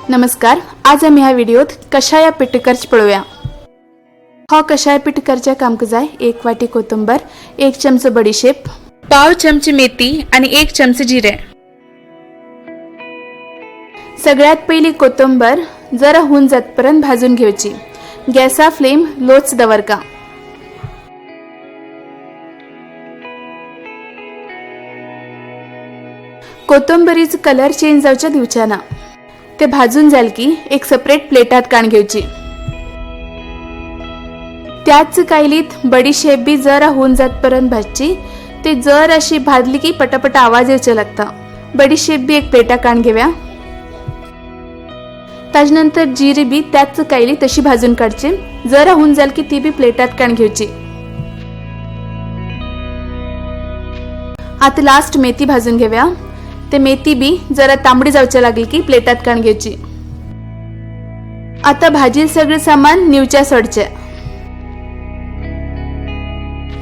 नमस्कार, आज आमी ह्या व्हिडिओत कशाया पीठ करच पळोवया. हो कशाय पीठ करच्या कामक जाय 1 वाटी कोथिंबीर, 1 चमचो बडीशेप, पाव चमचे मेथी आणि 1 चमचे जिरे. सगळ्यात पहिली कोथिंबीर जरा होऊन जातपर्यंत भाजून घेवची. गॅसा फ्लेम लोच दवरका. कोथिंबीरीचा कलर चेंज जावच्या दिवच्या ना. ते भाजून जाल की एक सेपरेट प्लेटात काण घेवची. त्याच कायलीत बडीशेप बी जरा होऊन जातपर्यंत भाजची. ते जर अशी भाजली की पटापट आवाज येवचे लागता. बडीशेप बी एक प्लेटा काण घेव्या. ताजे नंतर जिरी बी त्याच कायली तशी भाजून काढची. जरा होऊन जाल की ती बी प्लेटात काण घेवची. आता लास्ट मेथी भाजून घेव्या. ते मेथी बी जरा तांबडी जावच्या लागली की प्लेटात काण घेवची. आता भाजील सगळे सामान निवच्या सोडचे.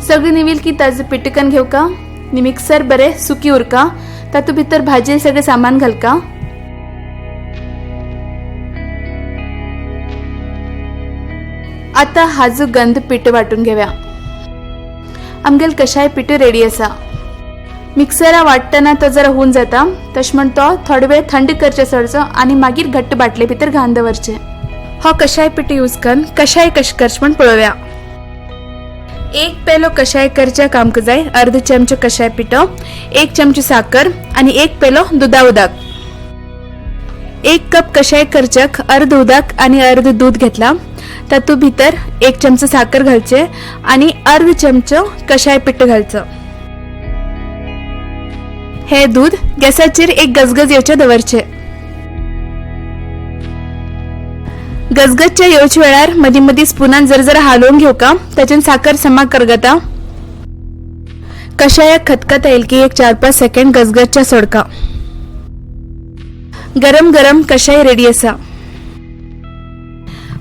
सगळे निवील की ताजे पिटकन घेऊ का नि मिक्सर बरे सुकी उरका. तातू भितर भाजील सगळे सामान घालका. आता हाजू गंध पीठ वाटून घेव्या. आमगेल कशाय पीठ रेडी असा. मिक्सरा वाटतना तो जरा होऊन जाता, तश म्हण तो थोडे वेळ थंड करचे सोडचो आणि मागीर घट्ट बाटले भितर घाण दवरचे. हो कशाय पीठ यूज करून कशाय कश करचे म्हण पळोवया. 1 पेलो कशाय करच्या कामक जाय अर्ध चमचो कशाय पिठो, 1 चमचो साखर आणि 1 पेलो दुधा उदक. 1 कप कशाय करच्याक अर्ध उदक आणि अर्ध दूध घेतला. तातूंत भितर 1 चमचो साखर घालचे आणि अर्ध चमचो कशाय पीठ घालचं. हे दूध गॅसाचेर एक गजगज येवचे दवरचे. गजगजच्या येवच्या वेळार मदीं मदीं स्पुनान जर जरा हालोवन घेवका. ताच्यान साखर समा करगता. कशायाक खतखत येईल की एक 4-5 सेकंड गजगजच्या सोडका. गरम गरम कशाय रेडी असा.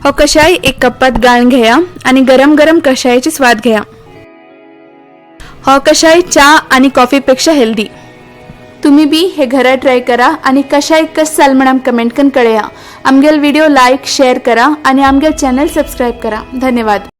हो कशाय एक कपात गाळून घेया आणि गरम गरम कशायाची स्वाद घेया. हो कशाय च्या आणि कॉफी पेक्षा हेल्दी. तुम्ही बी हे घरा ट्राय करा आणि कशाय कस जाल म्हण कमेंट करून कळया. आमगेल व्हिडिओ लाईक शेअर करा आणि आमगेल चॅनल सबस्क्राईब करा. धन्यवाद.